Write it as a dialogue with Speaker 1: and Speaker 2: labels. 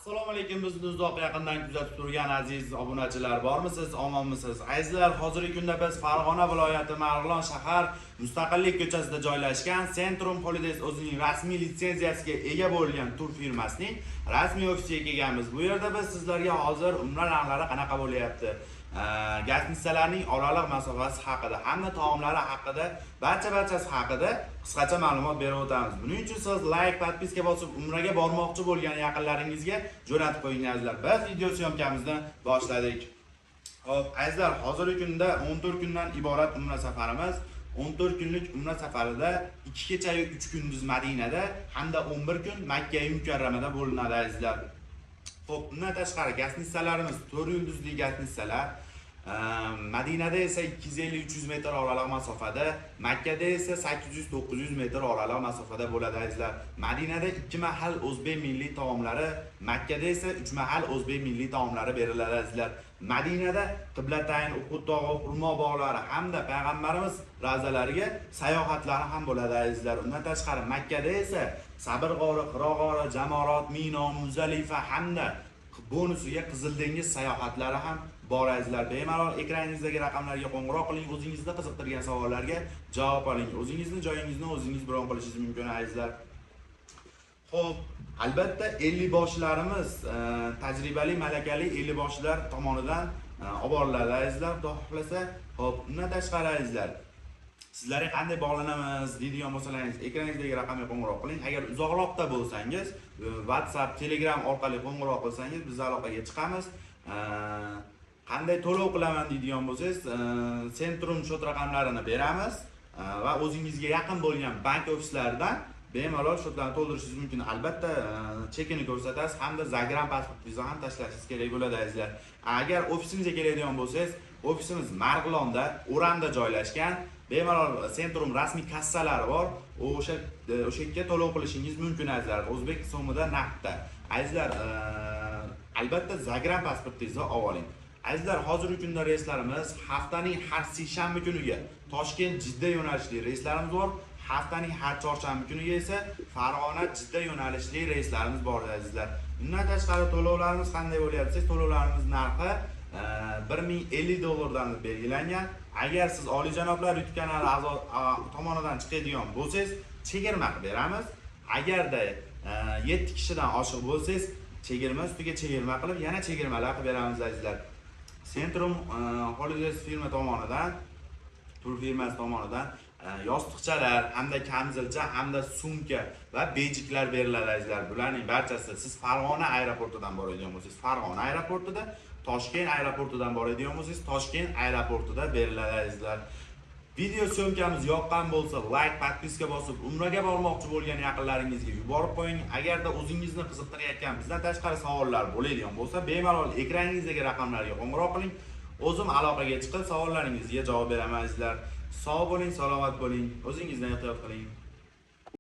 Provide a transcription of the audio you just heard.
Speaker 1: Assalomu alaykum, bizni uzoq yaqindan kuzatib turgan aziz obunachilar, bormisiz, omonmisiz? Azizlar, hozirgi kunda biz Farg'ona viloyati Marg'ilon shahar Mustaqillik ko'chasida joylashgan Centrum Holidays o'zining rasmiy litsenziyasiga ega bo'lgan tur firmasining rasmiy ofisiga kelganmiz. Bu yerda biz sizlarga hozir umra narxlari qanaqa bo'lyapti, gastnitsalarning oraliq masofasi haqida hamda taomlari haqida, barcha barchasi haqida qisqacha ma'lumot berib o'tamiz. Buning uchun siz layk, подписка bosib, umraga bormoqchi bo'lgan yaqinlaringizga jo'natib qo'ying, azizlar. Biz video съёмка mizni boshladik. Xo'p, azizlar, hozirgi kunda 14 kundan iborat umra safarimiz. 14 kunlik umra safarida 2 kecha-yu 3 kunduz Madinada hamda 11 kun Makka Mukarramada bo'linadi, azizlar. Xo'p, undan tashqari gastnitsalarimiz 4 yulduzli gastnitsalar. Madinada esa 250-300 metr oraliq masofada, Makkada esa 800-900 metr oraliq masofada bo'ladi, azizlar. Madinada 2 mahal o'zbek milliy taomlari, Makkada esa 3 mahal o'zbek milliy taomlari beriladi, azizlar. Madinada Qiblatayn, Uhud tog'i, xurmo bog'lari hamda payg'ambarimiz ravzalariga sayohatlari ham bo'ladi, azizlar. Undan tashqari Makkada esa Sabr g'ori, Hiro g'ori, Jamorot, Mino, Muzalifa hamda bonusiga Qizil dengiz sayohatlari ham bor, azizlar. Bemalol ekraningizdagi raqamlarga qo'ng'iroq qiling, o'zingizni qiziqtirgan savollarga javob oling. O'zingizni joyingizni o'zingiz bron qilishingiz mumkin, azizlar. Xo'p, albatta ellikboshilarimiz tajribali, malakali ellikboshilar tomonidan olib boriladi, azizlar, xudo xohlasa. Xo'p, undan tashqari, azizlar, sizlarga qanday bog'lanamiz deydigan bo'lsalaringiz, ekraningizdagi raqamga qo'ng'iroq qiling. Agar uzoqroqda bo'lsangiz, WhatsApp, Telegram orqali qo'ng'iroq qilsangiz, biz aloqaga chiqamiz. Qanday to'lov qilaman deydigan bo'lsangiz, Centrum счёт raqamlarini beramiz va o'zingizga yaqin bo'lgan bank ofislaridan bemalol счёт larni to'ldirishingiz mumkin. Albatta, chekini ko'rsatasiz hamda загран pasportingizni ham tashlashingiz kerak bo'ladi, azizlar. Agar ofisimizga keladigan bo'lsangiz, ofisimiz Marg'ilonda, O'ramda joylashgan. Bemalol Centrum rasmiy kassalari bor. O'sha yerga to'lov qilishingiz mumkin, azizlar. O'zbek so'mida, naqdda. Azizlar, albatta загран pasportingizni olib oling. Azizlar, hozirgi kunda reyslarimiz haftaning har seshanba kuniga Toshkent Jidda yo'nalishli reyslarimiz bor. Haftaning har chorshanba kuniga esa Farg'ona Jidda yo'nalishli reyslarimiz bor, azizlar. Undan tashqari to'lovlarimiz qanday bo'lyapti? To'lovlarimiz narxi 1050 dollardan belgilangan. Agar siz Oliyjanoblar YouTube kanali a'zo tomonidan chiqadigan bo'lsangiz, chegirma qilib beramiz. Agarda 7 kishidan oshiq bo'lsangiz, chegirma ustiga chegirma qilib, yana chegirmalar qilib beramiz, azizlar. Centrum Holidays firma tomonidan, tur firmasi tomonidan yostiqchalar hamda kamzilcha hamda sumka va bejiklar beriladi, azizlar. Bularning barchasi siz Farg'ona aeroportidan boradigan bo'lsangiz, Farg'ona aeroportida, Toshkent aeroportidan boradigan bo'lsangiz, Toshkent aeroportida beriladi, azizlar. Video съёмка miz yoqqan bo'lsa, layk, подписка bosib, umraga bormoqchi bo'lgan yaqinlaringizga yuborib qo'ying. Agarda o'zingizni qiziqtirayotgan bizdan tashqari savollar bo'ladigan bo'lsa, bemalol ekraningizdagi raqamlarga qo'ng'iroq qiling. O'zim aloqaga chiqib, savollaringizga javob beraman, azizlar. Sog' bo'ling, salomat bo'ling, o'zingizdan ehtiyot qiling.